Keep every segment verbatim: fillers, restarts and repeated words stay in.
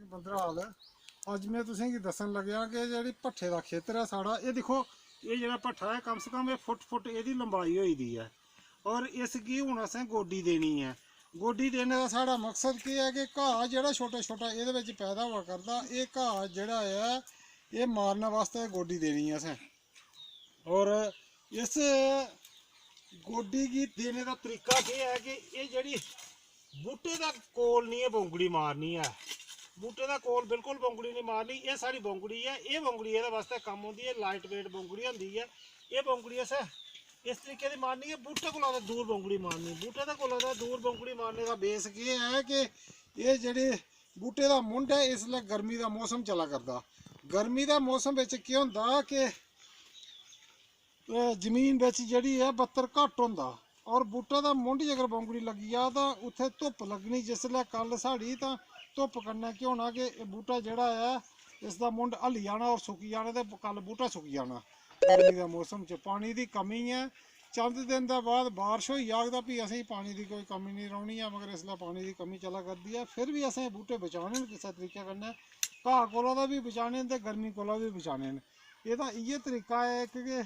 बंदराल, अज्ज में तुसेंगी दस्सन लग्गेआ कि जेह्ड़ी भट्ठे दा खेतर ऐ साढ़ा, एह् दिक्खो, एह् जेह्ड़ा भट्ठा ऐ, कम से कम एह् फुट फुट एह्दी लंबाई होई दी ऐ। और इसगी हून असें गोड्डी देनी ऐ। गोड्डी देने दा साढ़ा मकसद केह् ऐ कि घाऽ जेह्ड़ा छोटा छोटा एह्दे बिच पैदा होआ करदा, एह् घाऽ जेह्ड़ा ऐ, एह् मारने बास्तै गोड्डी देनी ऐ असें। और इस गोड्डी गी देने दा तरीका केह् ऐ कि एह् जेह्ड़ी बूह्टे दा कोल निं एह् बौंगड़ी मारनी ऐ, बूह्टे दा कोल बिल्कुल बौंगड़ी निं मारनी। एह् साढ़ी बौंगड़ी ऐ, एह् बौंगड़ी एह्दे बास्तै कम्म औंदी ऐ, लाइट वेट बौंगड़ी होंदी ऐ। एह् बौंगड़ी असें इस तरीके दी मारनी ऐ, बूह्टे कोला ते दूर बौंगड़ी मारनी। बूह्टे दे कोला ते दूर बौंगड़ी मारने दा बेस केह् ऐ कि एह् जेह्ड़े बूह्टे दा मुंढ ऐ, इसलै गर्मी दा मौसम चला करदा। गर्मी दे मौसम बिच केह् होंदा कि एह् जमीन बिच जेह्ड़ी ऐ बत्तर घट्ट होंदा, और बूह्टे दा मुंढ जेकर बौंगड़ी लग्गी जा तां उत्थै धुप्प लग्गनी। जिसलै कल साढ़ी तां धुप्प कन्नै केह् होना कि एह् बूह्टा जेह्ड़ा ऐ, इसदा मुंढ हल्ली जाना और सुक्की जाना, ते कल बूह्टा सुक्की जाना। गर्मी दे मौसम च पानी दी कमी ऐ। चंद दिन दे बाद बारश होई जाग तां फ्ही असेंगी पानी दी कोई कमी निं रौह्नी ऐ, मगर इसलै पानी दी कमी चला करदी ऐ। फिर बी असें बूह्टे बचाने न किसै तरीके कन्नै, घाऽ कोला दा बी बचाने न ते गर्मी कोला बी बचाने न। एह्दा इ'यै तरीका ऐ इक कि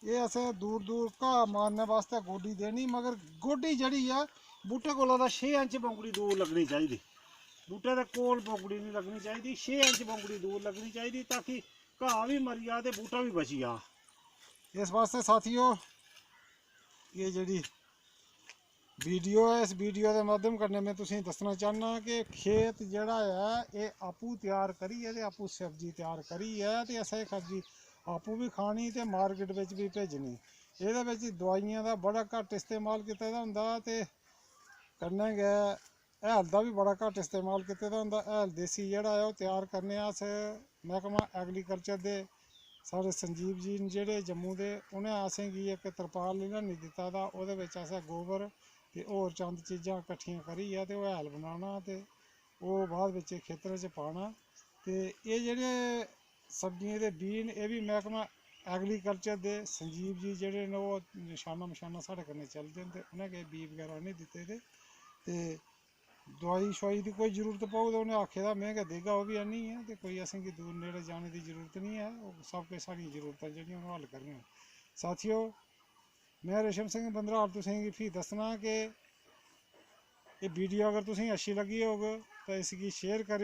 एह् असें दूर दूर घाऽ मारने बास्तै गोड्डी देनी, मगर गोड्डी जेह्ड़ी ऐ, बूह्टे कोला दा छे इंच बौंगड़ी दूर लग्गनी चाहिदी। बूह्टे दे कोल बौंगड़ी निं लग्गनी चाहिदी, छे इंच बौंगड़ी दूर लग्गनी चाहिदी, ताकि घाऽ बी मरी जा ते बूह्टा बी बची जा। इस बास्तै साथियो, एह् जेह्ड़ी वीडियो ऐ, इस वीडियो दे माध्यम कन्नै में तुसेंगी दस्सना चाह्न्नां कि खेत जेह्ड़ा ऐ, एह् आपूं त्यार करियै ते आपूं सब्जी त्यार करियै ते असें एह् सब्जी आपूं बी खानी ते मार्केट बिच बी भेजनी। एह्दे बिच दोआइयें दा बड़ा घट्ट इस्तेमाल कीते दा होंदा ते कन्नै गै हैल दा बी बड़ा घट्ट इस्तेमाल कीते दा होंदा। हैल देसी जेह्ड़ा ऐ, ओह् त्यार करने अस। मैह्कमा एग्रीकल्चर दे साढ़े संजीव जी न जेह्ड़े जम्मू दे, उ'नें असेंगी इक तरपाल लेआनी दित्ता दा, ओह्दे बिच असें गोबर ते होर चंद चीजां कट्ठियां करियै ते ओह् हैल बनाना ते ओह् बाद बिच खेतरें च पाना। ते एह् जेह्ड़े सब्जियें दे बीऽ न, एह् बी मैह्कमा एग्रीकल्चर दे संजीव जी जेह्ड़े न, ओह् नशाना मशाना साढ़े कन्नै चलदे न ते उ'नें गै बीऽ बगैरा आह्नी दित्ते दे। ते दोआई शोआई दी कोई जरूरत पौग ते उ'नें आक्खे दा में गै देगा, ओह् बी आह्नियै, ते कोई असेंगी दूर नेड़े जाने दी जरूरत निं ऐ। ओह् सब किश साढ़ियां जरूरतां जेह्ड़ियां, ओह् हल करङन। साथियो, में रेशम सिंह बंदराल तुसेंगी फ्ही दस्सना कि एह् वीडियो अगर तुसेंगी अच्छी लग्गी होग तां इसगी शेयर करेओ।